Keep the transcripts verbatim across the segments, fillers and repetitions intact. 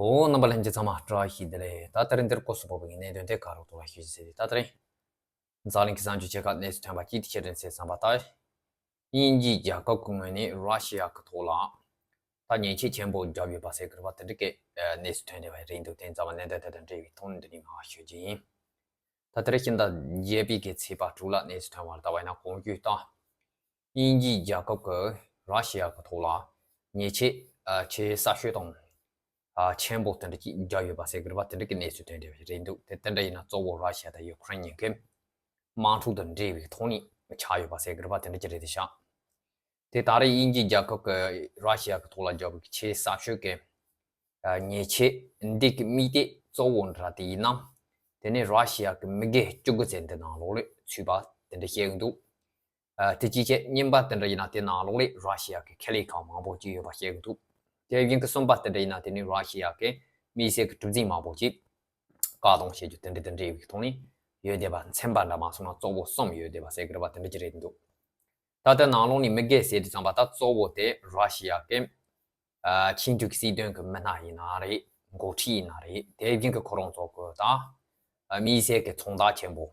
ཨོ། རྣམ་པ་ལྷན་རྒྱས་ཚང་མ་བཀྲ་ཤིས་བདེ་ལེགས། ད་དེ་རིང་འདིར་སྐུ་གཟུགས་བོད་པའི་གནད་དོན་དེ་ག་རོགས་ཐོག་ལ་ཞུ་ཟེར་ཏེ། ད་དེ་རིང་འཛམ་གླིང་གི་གསར་འགྱུར་ཆེ་ཁག་གནས་ཚུལ་ཐོན་པ་གཅིག་དེ་ཆེད་དྲན་ཟེར་བསམ་པ། ད་དབྱིན་ཇིའི་རྒྱལ་ཁབ་ཀྱི་ངོས་ནས་ར་ཤི་ཡ་གི་ཐོག་ལ་ད་ཉེས་ཆད་ཆེན་པོ་བརྒྱབ་ཡོད་པ་ཟེར་གི་རེད་པ། དེ་འདྲ་གི་གནས་ཚུལ་ཐོན་བསྡད་པ་རེད་འདུག་དེ་རྩ་བ་གནད་དོན་དེ་དང་འབྲེལ་བའི་ཐོག་ནས་འདི་ནས་མར་ཞུ་རྒྱུ་ཡིན། ད་དེ་རིང་ཕྱི་ཟླ་བརྒྱད་པའི་གི་ཚེས་པ་དྲུག་ལ་གནས་ཚུལ་ཐོན་པར་ལྟ་བ་ཡིན་ན། གོང་ཞུས་ལྟར་དབྱིན་ཇིའི་རྒྱལ་ཁབ་ཀྱིས་ར་ཤི་ཡ་གི་ཐོག་ལ་ཉེས་ཆད་ཨ་ཆེས་ཟབ་ཤོས་དང་ཨ་ཆེན་པོ་དེ་འདྲ་ཅིག་བརྒྱབ་ཡོད་པ་ཟེར་གི་རེད་པ། དེ་འདྲ་གི་གནས་ཚུལ་ཐོན་བསྡད་པ་རེད་འདུག་དེ་དེ་འདྲ་ཡིན་ན་གཙོ་བོ་ར་ཤི་ཡ་དང་ཡུ་ཁུ་རེན་གཉིས་ཀའི་དམག་འཁྲུག་དང་འབྲེལ་བའི་ཐོག་ནས་ཆགས་ཡོད་པ་ཟེར་གི་རེད་པ། དེ་འདྲ་ཅིག་རེད་དེ་ཤག་དེ་ད་རེས་དབྱིན་ཇིའི་རྒྱལ་ཁབ་ཀྱིས་ར་ཤི་ཡ་གི་ཐོག་ལ་བརྒྱབ་པའི་ཆེས་ཟབ་ཤོས་ཀྱི་ཨ་ཉེས་ཆད་འདི་གི་དམིགས་གཏད་གཙོ་བོ་འདྲ་དེ་ཡིན་ན། དེ་ནི་ར་ཤི་ཡ་གི་མི་སྒེར་བཅུ་དགུ་ཙམ་འདི་ནང་ལོགས་ལ་ཚུད་པ་དེ་འདྲ་བཤད་གི་འདུག་ཨ་དེ་གཅིག་བྱས། གཉིས་པ་དེ་འདྲ་ཡིན་ན་དེ་ནང་ལོགས་ལ་ར་ཤི་ཡ་གི་ཁེ་ལས་ཁང་མང་པོ་ཅིག་ཡོད་པ་བཤད་གི་འདུག་དེ་བཞིན་གྱི་གསུམ་པ་དེ་འདྲ་ཡིན་ན་དེ་ནི་ར་ཤི་ཡ་གི་དམིགས་བསལ་གྱི་གྲུ་གཟིངས་མང་པོ་ཅིག་བཀག་སྡོམ་བྱེད་རྒྱུ་དེ་འདྲ་དེ་འདྲའི་ཐོག་ནས་ཡོད་བསྡད་པ། ཚན་པ་འདྲ་མ་སོང་ན་གཙོ་བོ་གསུམ་ཡོད་བསྡད་པ་ཟེར་གི་རེད་པ། དེ་འདྲ་ཅིག་རེད་འདུག་ད་ལྟ་ནང་ལོགས་ནས་མི་སྒེར་ཟེར་དུས་ཙམ་པ་ད་གཙོ་བོ་དེ་ར་ཤི་ཡ་གི་ཨ་ཆིངས་དོན་གྱི་སྲིད་དོན་གྱི་མི་སྣ་ཡིན་ན་རེད། འགོ་ཁྲིད་ཡིན་ན་རེད། དེ་བཞིན་གྱི་ཁོ་རང་ཚོ་གི་ད་ཨ་དམིགས་བསལ་གྱི་ཚོང་བདག་ཆེན་པོ་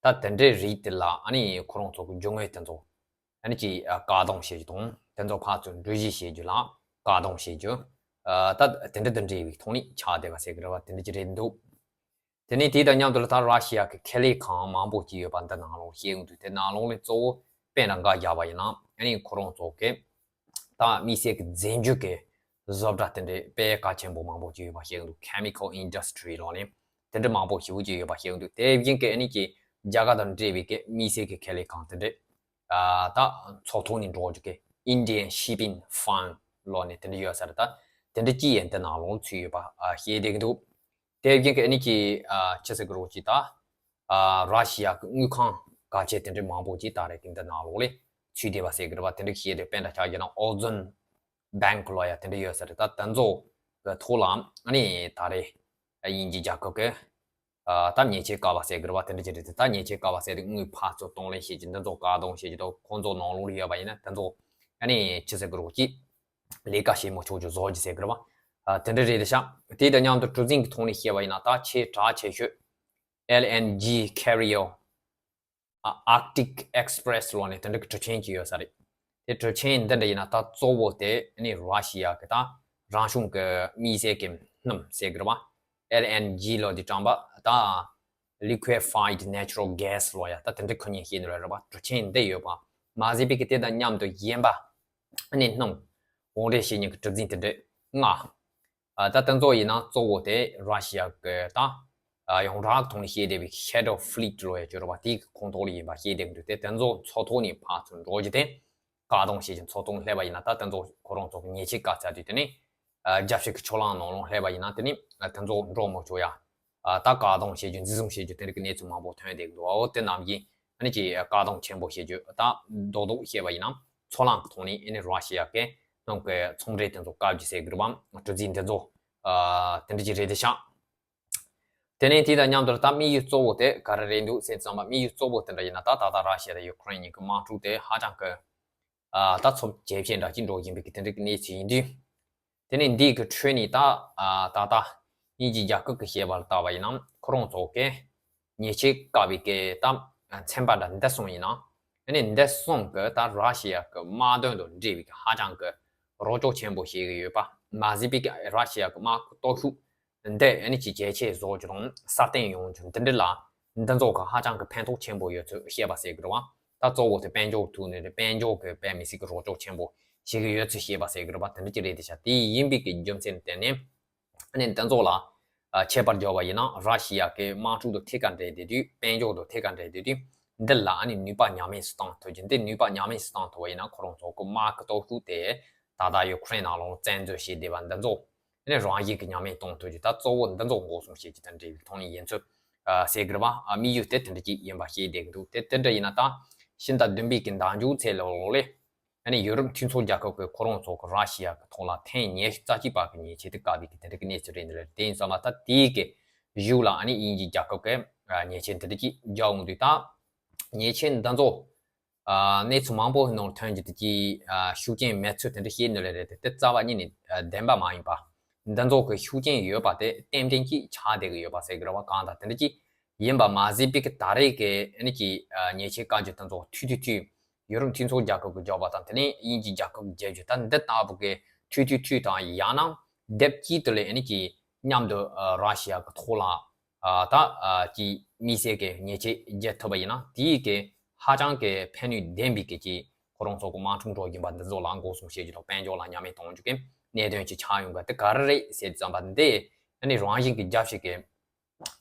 ད་དེ་འདྲའི་རིགས་དེ་ལ་ཨ་ནི་ཁོ་རང་ཚོ་གི་རྒྱུ་དངོས་དེ་ཚོ་ཨ་ནི་ཅིག་ཨ་བཀག་སྡོམ་བྱེད་རྒྱུ་དང་། དེ་ཚོ་ཕར་ཚུར་འགྲུལ་བཞུད་བྱེད་རྒྱུ་ལ་བཀག་སྡོམ་བྱེད་རྒྱུ། ཨ་ད་དེ་འདྲ་དེ་འདྲའི་བའི་ཐོག་ནས་ཆགས་བསྡད་པ་ཟེར་གི་རེད་པ། དེ་འདྲ་ཅིག་རེད་འདུག་དེ་ནས་དེ་དང་མཉམ་དུ་ད་ར་ཤི་ཡ་གི་ཁེ་ལས་ཁང་མང་པོ་ཅིག་ཡོད་པ་འདི་ནང་ལོགས་བཤད་ཡོང་དུས། དེ་ནང་ལོགས་ལ་གཙོ་བོ་དཔེར་ན་འགའ་བཞག་པ་ཡིན་ན། ཨ་ནི་ཁོ་རང་ཚོ་གི་ད་དམིགས་བསལ་གྱི་རྫས་འགྱུར་གྱི་བཟོ་གྲྭ་དེ་འདྲའི་དཔེ་གལ་ཆེན་པོ་མང་པོ་ཅིག་ཡོད་པ་བཤད་ཡོང་དུས། Chemical Industry ལབ་ནས་དེ་འདྲ་མང་པོ་ཞེ་པོ་ཅིག་ཡོད་པ་བཤད་ཡོང་དུས། དེ་བཞིན་གྱི་ཨ་ནི་ཀྱི་རྒྱ་གར་དང་འབྲེལ་བའི་གི་དམིགས་བསལ་གྱི་ཁེ་ལས་ཁང་དེ་འདྲའི་ཨ་ད་ཚོགས་ཐོག་ནས་འགྲོ་རྒྱུ་གི་Indian Shipping Fund ལབ་ནས་དེ་འདྲ་ཡོད་ས་རེད། ད་དེ་འདྲ་ཅིག་ཡང་དེ་ནང་ལོགས་ཚུད་ཡོད་པ་ཨ་བཤད་བསྡད་ཀྱི་འདུག་དེ་བཞིན་གྱི་ཨ་ནི་ཀྱི་ཨ་ཆི་ཟེར་གི་རེད། ཅིག་ད་ཨ་ར་ཤི་ཡ་གི་དངུལ་ཁང་གལ་ཆེ་དེ་འདྲ་མང་པོ་ཅིག་ད་རེས་ཀྱི་འདི་ནང་ལོགས་ལ་ཚུད་བསྡད་པ་ཟེར་གི་རེད་པ། དེ་འདྲ་བཤད་དེ་དཔེར་ན་ཆ་བཞག་ན་Ocean Bank ལབ་ཡ་དེ་འདྲ་ཡོད་ས་རེད། ད་དེ་ཚོ་གི་ཐོག་ལ་ཨ་ནི་ད་རེས་དབྱིན་ཇི་རྒྱལ་ཁབ་ཀྱི་ཨ་ད་ཉེས་ཆད་བཀག་པ་ཟེར་གི་རེད་པ། དེ་འདྲ་ཅིག་རེད་དེ། ད་ཉེས་ཆད་བཀག་པ་ཟེར་དེ་དངུལ་ཕར་ཚུར་གཏོང་ལེན་བྱེད་རྒྱུ་འདི་ཚོ་བཀག་སྡོམ་བྱེད་རྒྱུ་དང་། ཁོང་ཚོ་ནང་ལོགས་ལ་ཡོད་པ་ཡིན་ན་དེ་ཚོ་ཨ་ནི་ཆི་ཟེར་གི་རེད། ཅིག་ལས་ཀ་བྱེད་མི་ཆོག་རྒྱུ་བཟོ་རྒྱུ་ཟེར་གི་རེད་པ། ཨ་དེ་འདྲ་རེད་དེ་ཤག་དེ་དང་མཉམ་དུ་གྲུ་གཟིངས་ཀྱི་ཐོག་ནས་བཤད་པ་ཡིན་ན། ད་ཆེས་གྲགས་ཆེ་ཤོས་L N G carrier ཨ་Arctic Express ལབ་ནས་དེ་འདྲ་གི་གྲུ་ཆེན་ཅིག་ཡོད་ས་རེད། དེ་གྲུ་ཆེན་འདི་འདྲ་ཡིན་ན་ད་གཙོ་བོ་དེ་ནི་ར་ཤི་ཡ་གི་ད་རང་བྱུང་གི་དམིགས་བསལ་གྱི་སྣུམ་ཟེར་གི་རེད་པ། L N G ལབ་དུས་ཙམ་པ་ད་Liquefied Natural Gas ལབ་ཡ་ད་དེ་འདྲ་ཁོ་གཉིས་བཤད་ནི་རེད་པ། གྲུ་ཆེན་འདི་ཡོད་པ་མ་ཟད་པའི་གི་དེ་དང་མཉམ་དུ་གཞན་པ་ནི་སྣུམ་དབོར་འདྲེན་བྱེད་མཁན་གྱི་གྲུ་གཟིངས་དེ་འདྲ་ལྔ། ཨ་ད་དེ་ཚོ་ཡིན་ན་གཙོ་བོ་དེ་ར་ཤི་ཡ་གི་ད་ཨ་ཡོངས་གྲགས་ཐོག་ནས་བཤད་བསྡད་པའི་Shadow Fleet ལབ་ཡ་ཅིག་ཡོད་རེད་པ། དེའི་ཁོངས་གཏོགས་ལ་ཡིན་པ་བཤད་བསྡད་ཀྱི་འདུག་དེ་དེ་ཚོ་མཚོ་ཐོག་ནས་ཕར་ཚུར་འགྲོ་རྒྱུ་དེ་བཀག་སྡོམ་བྱེད་ཀྱི། མཚོ་ཐོག་སླེབས་པ་ཡིན་ན་ད་དེ་ཚོ་ཁོ་རང་ཚོ་གི་ཉེས་ཆད་བཀག་ཚར་དུས། དེ་ནས་ཨ་རྒྱལ་སྤྱི་གི་ཕྱོགས་གླང་ནང་ལོགས་སླེབས་པ་ཡིན་ན་དེ་ནས་ཨ་དེ་ཚོ་འགྲོ་མི་ཆོག་ཡ། ཨ་ད་བཀག་སྡོམ་བྱེད་རྒྱུ། འཛིན་བཟུང་བྱེད་རྒྱུ་དེ་འདྲ་གི་གནས་ཚུལ་མང་པོ་ཐོན་བསྡད་ཀྱི་འདུག་འོ་དེ་རྣམས་ཀྱིས་ཨ་ནི་ཅིག་བཀག་སྡོམ་ཆེན་པོ་བྱེད་རྒྱུ། ད་རྡོག་རྡོག་བཤད་པ་ཡིན་ན་མཚོ་གླང་གི་ཐོག་ནས་ཨ་ནི་ར་ཤི་ཡ་གི་ནང་གི་ཚོང་འབྲེལ་དེ་ཚོ་བཀག་རྒྱུ་ཟེར་གི་རེད་པ། གྲུ་གཟིངས་དེ་ཚོ་ཨ་དེ་འདྲ་ཅིག་རེད་དེ་ཤག་དེ་ནས་དེ་དང་མཉམ་དུ་ད་དམིགས་ཡུལ་གཙོ་བོ་དེ་ག་རེ་རེད་འདུག་ཟེར་ཙམ་པ། དམིགས་ཡུལ་གཙོ་བོ་དེ་འདྲ་ཡིན་ན་ད་ད་ལྟ་ར་ཤི་ཡ་དང་ཡུ་ཁུ་རེན་གཉིས་ཀྱི་དམག་འཁྲུག་དེ་ཧ་ཅང་གི་ཨ་ད་ཚབས་ཇེ་ཆེ་འདྲ་ཅིག་འགྲོ་བཞིན་པའི་གི་དེ་འདྲ་གི་གནས་ཚུལ་ཡིན་དུས། དེ་ནས་འདི་གི་ཁྲོད་ནས་ད་ཨ་ད་ལྟ་དབྱིན་ཇི་རྒྱལ་ཁབ་ཀྱི་བཤད་པར་བལྟས་པ་ཡིན་ན། ཁོ་རང་ཚོ་གི་ཉེས་ཆད་བཀག་པའི་གི་ད་ཚན་པ་འདྲ་འདི་གསུམ་ཡིན་ན། ཨ་ནི་འདི་གསུམ་གི་ད་ར་ཤི་ཡ་གི་དམག་དོན་དང་འབྲེལ་བའི་གི་ཧ་ཅང་གི་རོགས་སྐྱོར་ཆེན་པོ་བྱེད་ཀྱི་ཡོད་པ་མ་ཟད་པའི་གི་ར་ཤི་ཡ་གི་དམག་གི་སྟོབས་ཤུགས་འདི་ཨ་ནི་ཅིག་ཇེ་ཆེ་བཟོ་རྒྱུ་དང་སྲ་བརྟན་ཡོང་རྒྱུ་འདི་འདྲ་ལ་འདི་ཚོ་གི་ཧ་ཅང་གི་ཕན་ཐོགས་ཆེན་པོ་ཡོད་ཚུལ་བཤད་པ་ཟེར་གི་རེད་པ། ད་གཙོ་བོ་དེ་དཔལ་འབྱོར་ཐོག་ནས་རེད། དཔལ་འབྱོར་གི་དཔེ་མི་སྲིད་གི་རོགས་སྐྱོར་ཆེན་པོ་བྱེད་ཀྱི་ཡོད་ཚུལ་བཤད་པ་ཟེར་གི་རེད་པ། དེ་འདྲ་ཅིག་རེད་དེ་ཤག་དེ་ཡིན་པའི་གི་རྒྱུ་མཚན་དེ་ནི་ཨ་ནི་འདི་ཚོ་ལ་ཨ་ཁྱད་པར་བརྒྱབ་པ་ཡིན་ན། ར་ཤི་ཡ་གི་དམག་འཁྲུག་དང་ཐད་ཀར་འབྲེལ་བསྡད་དུས། དཔལ་འབྱོར་དང་ཐད་ཀར་འབྲེལ་བསྡད་དུས། འདི་ལ་ཨ་ནི་ནུས་པ་ཉམས་དམས་སུ་བཏང་ཐུབ་རྒྱུ། འདི་ནུས་པ་ཉམས་དམས་སུ་བཏང་ཐུབ་པ་ཡིན་ན། ཁོ་རང་ཚོ་གི་དམག་གི་སྟོབས་ཤུགས་དེ་ད་ལྟ་ཡུ་ཁུ་རེན་ནང་ལོགས་བཙན་འཛུལ་བྱས་བསྡད་པ་འདི་ཚོ་ཨ་ནི་རང་བཞིན་གྱིས་ཉམས་དམས་གཏོང་ཐུབ་རྒྱུ། ད་གཙོ་བོ་འདི་ཚོ་འགོག་སྲུང་བྱེད་རྒྱུ་དང་འབྲེལ་བའི་ཐོག་ནས་ཡིན་ཚུལ་ཨ་ཟེར་གི་རེད་པ། ཨ་དམིགས་ཡུལ་དེ་དེ་འདྲ་ཅིག་ཡིན་པ་བཤད་བསྡད་ཀྱི་འདུག་དེ་དེ་འདྲ་ཡིན་ན་ད་ཕྱི་ཟླ་བདུན་པའི་གི་མདང་མཇུག་ཚེས་ལོ་ལོ་ལས། ཨ་ནི་ཡུ་རོབ་མཐུན་ཚོགས་རྒྱལ་ཁབ་ཀྱིས་ཁོ་རང་ཚོ་གི་ར་ཤི་ཡ་གི་ཐོག་ལ་ཐེངས་ཉི་ཤུ་རྩ་གཅིག་པ་གི་ཉེས་ཆད་དེ་བཀག་པའི་གི་དེ་འདྲ་གི་གནས་ཚུལ་རེད་འདི་རེད། དེ་ཡིན་ཙང་ལ་ད་དེའི་གི་གཞུག་ལ་ཨ་ནི་དབྱིན་ཇིའི་རྒྱལ་ཁབ་ཀྱིས་ཨ་ཉེས་ཆད་འདི་འདྲ་ཅིག་རྒྱག་འོང་དུས། ད་ཉེས་ཆད་འདི་ཚོ་ཨ་གནས་ཚུལ་མང་པོའི་ནང་ཐོན་རྒྱུ་དེ་ཅིག་ཨ་ཤུགས་རྐྱེན་མེད་ཚུལ་དེ་འདྲ་བཤད་ནི་ལས་རེད་དེ། དེ་རྩ་བ་ཉིད་ནས་ཨ་བདེན་པ་མ་ཡིན་པ། འདི་ཚོ་གི་ཤུགས་རྐྱེན་ཡོད་པ་དེ་ཏན་ཏན་གྱིས་ཆགས་བསྡད་ཀྱི་ཡོད་པ་ཟེར་གྱི་རེད་བ། གང་ལྟར་དེ་འདྲ་ཅིག་ཡིན་པ་མ་ཟད་པའི་གི་ད་རེས་ཀྱི་ཨ་ནི་ཀྱི་ཉེས་ཆད་བཀག་རྒྱ་དེ་ཚོ་ཐུང་ཐུང་ཐུང་། ཡུ་རོབ་མཐུན་ཚོགས་རྒྱལ་ཁབ་ཀྱི་རྒྱབ་པ་དང་དེ་ནས་དབྱིན་ཇིའི་རྒྱལ་ཁབ་ཀྱི་རྒྱབ་རྒྱུ་ད་འདི་ལྟ་བུ་གི་ཐུང་ཐུང་ཐུང་དང་ཡང་ན་སྡེབ་གཅིག་ཏུ་ལས་ཨ་ནི་ཀྱི་མཉམ་དུ་ར་ཤི་ཡ་གི་ཐོག་ལ་ད་ཀྱི་དམིགས་བསལ་གྱི་ཉེས་ཆད་བརྒྱབ་ཐུབ་པ་ཡིན་ན་དེའི་གི་ཧ་ཅང་གི་ཕན་ནུས་ལྡན་པའི་གི་ཀྱི་ཁོ་རང་ཚོ་གི་དམག་འཁྲུག་འགྲོ་བཞིན་པ་འདི་ཚོ་ལ་འགོག་སྲུང་བྱེད་རྒྱུ་དང་དཔལ་འབྱོར་ལ་ཉམས་ལེན་གཏོང་རྒྱུ་གི་གནད་དོན་ཅིག་ཆགས་ཡོང་གི། དེ་ག་རེ་རེད་ཟེར་དུས་ཙམ་པ་འདི་ཨ་ནི་རང་བཞིན་གྱི་རྒྱལ་སྤྱི་གི་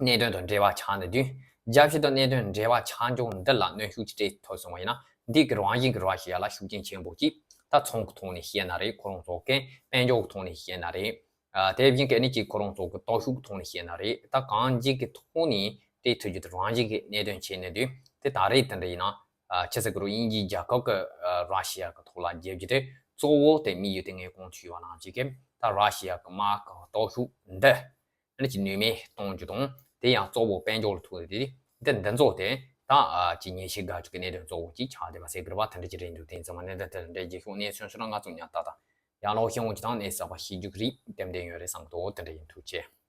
གནད་དོན་དང་འབྲེལ་བ་ཆགས་ནས་དུས། རྒྱལ་སྤྱི་དང་གནད་དོན་འབྲེལ་བ་ཆགས་འཇོག་འདི་ལ་གནོན་ཤུགས་ཅིག་སྤྲད་ཐུབ་སོང་བ་ཡིན་ན་འདི་གི་རང་བཞིན་གྱི་ར་ཤི་ཡ་ལ་ཤུགས་རྐྱེན་ཆེན་པོ་ཅིག་ད་ཚོང་གི་ཐོག་ནས་བཤད་ན་རེད། ཁོ་རང་ཚོ་གི་དཔལ་འབྱོར་གྱི་ཐོག་ནས་བཤད་ན་རེད། ཨ་དེ་བཞིན་གྱི་ཨ་ནི་ཅིག་ཁོ་རང་ཚོ་གི་སྟོབས་ཤུགས་ཐོག་ནས་བཤད་ན་རེད། ད་གང་ཅིག་གི་ཐོག་ནས་སྤྲད་ཐུབ་རྒྱུ་དེ་རང་བཞིན་གྱི་གནད་དོན་ཆེ་ནས་དུས། དེ་ད་རེས་དེ་འདྲ་ཡིན་ན་ཨ་ཆི་ཟེར་གི་རུ་དབྱིན་ཇིའི་རྒྱལ་ཁབ་ཀྱི་ཨ་ར་ཤི་ཡ་གི་ཐོག་ལ་རྒྱབ་རྒྱུ་དེ་གཙོ་བོ་དེ་དམིགས་ཡུལ་དེ་ངས་གོང་དུ་ཞུས་པ་ནང་བཞིན་གྱི་ད་ར་ཤི་ཡ་གི་དམག་གི་སྟོབས་ཤུགས་འདི་ཨ་ནི་ཅིག་ནུས་མེད་གཏོང་རྒྱུ་དང་དེ་ཡང་གཙོ་བོ་དཔལ་འབྱོར་ལ་ཐུག་སྟེ་འདི་འདི་ཚོ་དེ་ད་ཨ་ཅིག་ཉེས་ཆད་དགག་རྒྱུ་གི་གནད་དོན་གཙོ་བོ་ཅིག་ཆགས་བསྡད་པ་ཟེར་གི་རེད་བ། དེ་འདྲ་ཅིག་རེད་འདུག་དེ་ཡིན་ཙང་མ་གནད་དོན་དེ་ལ་འགྲེལ་རྒྱུ་ཤོག་གནས་ཚུལ་སོང་ན་ང་ཚོ་ཉག་ཏག་ཏག་ཡང་ལོག་ཤེས་འོང་ཅིག་དང་གནས་གསར་པ་ཤེས་རྒྱུ་གི་རིགས་ཏན་ཏན་ཡོད་རེད་བསམ་གི་འདུག་དེ་འདྲ་ཡིན། ཐུགས་རྗེ་ཆེ།